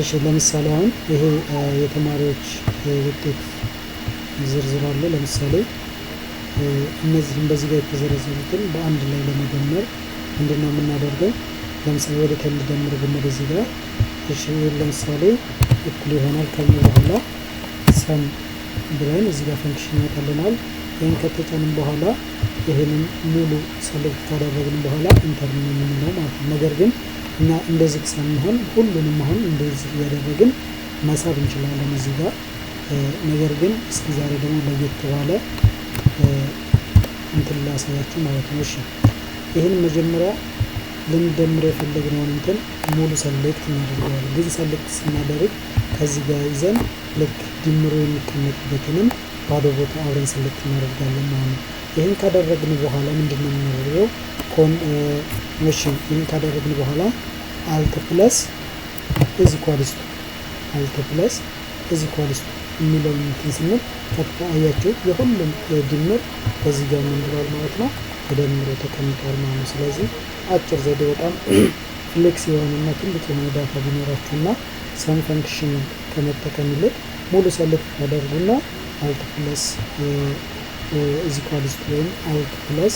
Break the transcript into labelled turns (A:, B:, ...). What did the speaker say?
A: እሺ፣ ለምሳሌ አሁን ይሄ የተማሪዎች ውጤት ዝርዝር አለ። ለምሳሌ እነዚህም በዚህ ጋር የተዘረዘሩትን በአንድ ላይ ለመደመር ምንድነው የምናደርገው? ለምሳሌ ወደ ታች ልደምር ብንል እዚህ ጋር፣ እሺ፣ ይሄን ለምሳሌ እኩል ይሆናል ከዚህ በኋላ sum ብለን እዚህ ጋር function ይመጣልናል። ይህን ከተጫንን በኋላ ይሄንን ሙሉ select ካደረግን በኋላ enter ነው የምንለው ማለት ነው። ነገር ግን እኛ እንደዚህ ሳንሆን ሁሉንም አሁን እንደዚህ እያደረግን መሳብ እንችላለን እዚህ ጋር። ነገር ግን እስኪ ዛሬ ደግሞ ለየት ባለ እንትን ላሳያችሁ ማለት ነው። እሺ፣ ይህን መጀመሪያ ልንደምር የፈለግነውን እንትን ሙሉ select እናደርገዋለን። ግን select ስናደርግ ከዚህ ጋር ይዘን ልክ ድምሩ የሚቀመጥበትንም ባዶ ቦታ አብረን select እናደርጋለን ማለት ነው። ይህን ካደረግን በኋላ ምንድን ነው የምናደርገው? ኮን እሺ፣ ይህን ካደረግን በኋላ alt plus is equals to፣ alt plus is equals to የሚለውን እንትን ስንል ቀጥታ አያችሁ የሁሉም ድምር በዚህ ጋር ምን ብሏል ማለት ነው፣ ተደምሮ ተቀምጧል ማለት ነው። ስለዚህ አጭር ዘዴ፣ በጣም flex የሆነና ትልቅ የሆነ data ቢኖራችሁና sum function ከመጠቀም ይልቅ ሙሉ select ታደርጉና alt plus is equals to ወይም alt plus